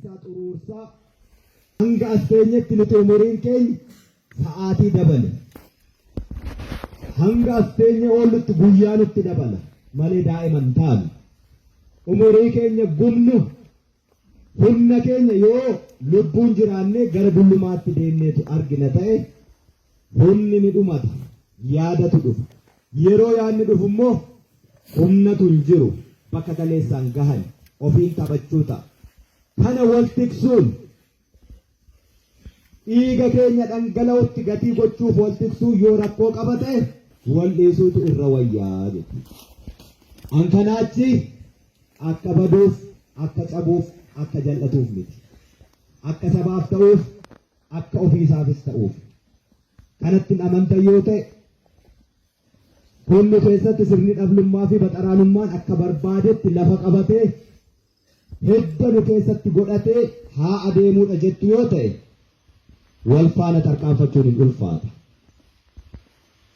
balleessaa xuruursaa hanga as teenyetti nuti umuriin keenya sa'aatii dabale. Hanga as teenye oollutti guyyaa nutti dabala malee daa'ima hin taanu. Umurii keenya gubnu humna keenya yoo lubbuun jiraannee gara dullumaatti deemneetu argina ta'e humni ni dhumata, yaadatu dhufa. Yeroo yaadni dhufu immoo humnatu hin jiru, bakka kaleessaan gahan ofiin taphachuu ta'a. Kana wal tiksuun dhiiga keenya dhangala'utti gatii gochuuf wal tiksuu yoo rakkoo qaba ta'e wal dhiisuutu irra wayyaa jechuudha. An kanaachi akka baduuf, akka cabuuf, akka jal'atuuf miti. Akka sabaaf ta'uuf, akka ofiisaafis ta'uuf. Kanatti hin amantan yoo ta'e kun nu keessatti sirni dhablummaa fi baxaraanummaan akka barbaadetti lafa qabatee hidda nu keessatti godhatee haa adeemuudha jettu yoo ta'e wal faana tarkaanfachuun hin ulfaata.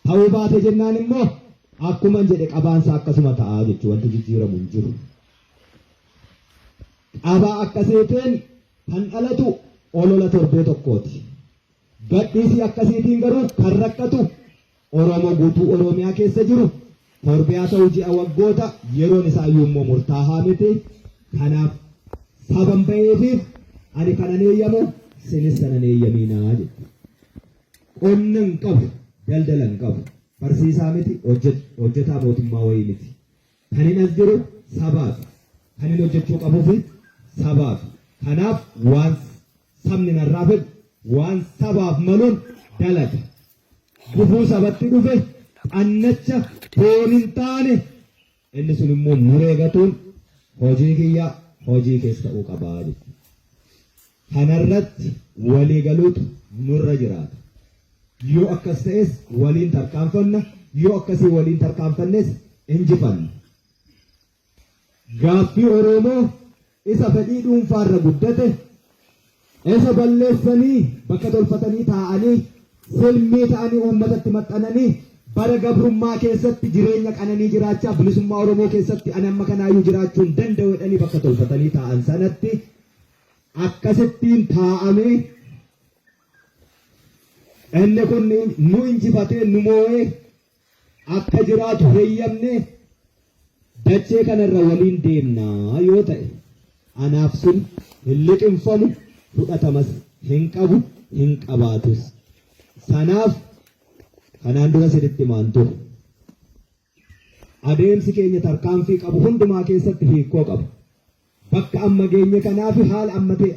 Ta'uu baate jennaan immoo akkuman jedhe qabaansaa akkasuma ta'aa jechuudha wanti jijjiiramu hin jiru. Qabaa akkasiitiin kan dhalatu olola torbee tokkooti. Gadhiisii akkasiitiin garuu kan rakkatu Oromoo guutuu Oromiyaa keessa jiru torbee haa ta'u ji'a waggoota yeroon isaa iyyuu immoo murtaahaa miti. Kanaaf saban baheefiif ani kanan eeyyamu sinis sanan eeyyamiinaa jechuudha. Qonna hin qabu, daldala hin qabu, barsiisaa miti, hojjetaa mootummaa wayii miti. Kanin as jiru sabaaf, kanin hojjechuu qabuufi sabaaf. Kanaaf waan sabni narraa fedhu, waan sabaaf maluun dalaga. Gufuu sabatti dhufe, xannacha foon hin taane, inni sun immoo muree gatuun hojii kiyya hojii kees ta'uu qabaa jechuudha. Kanarratti walii galuutu nurra jiraata. Yoo akkas ta'es waliin tarkaanfanna, yoo akkasii waliin tarkaanfannes injifanna. Gaaffii Oromoo isa fedhii dhuunfaarra guddate, isa balleessanii bakka tolfatanii taa'anii, silmii ta'anii uummatatti maxxananii bara gabrummaa keessatti jireenya qananii jiraachaa bilisummaa Oromoo keessatti ani amma kanaayyuu jiraachuu hin danda'u jedhanii bakka tolfatanii taa'an sanatti akkasittiin taa'amee inni kun nu injifatee nu moo'ee akka jiraatu heyyamne dachee kanarra waliin deemnaa yoo ta'e anaaf sun hin liqimfamu, fudhatamas hin qabu, hin qabaatus. Sanaaf kanaan dura sinitti himaan ture. Adeemsi keenya tarkaanfii qabu hundumaa keessatti hiikkoo qaba. Bakka amma geenye kanaa fi haala amma ta'e.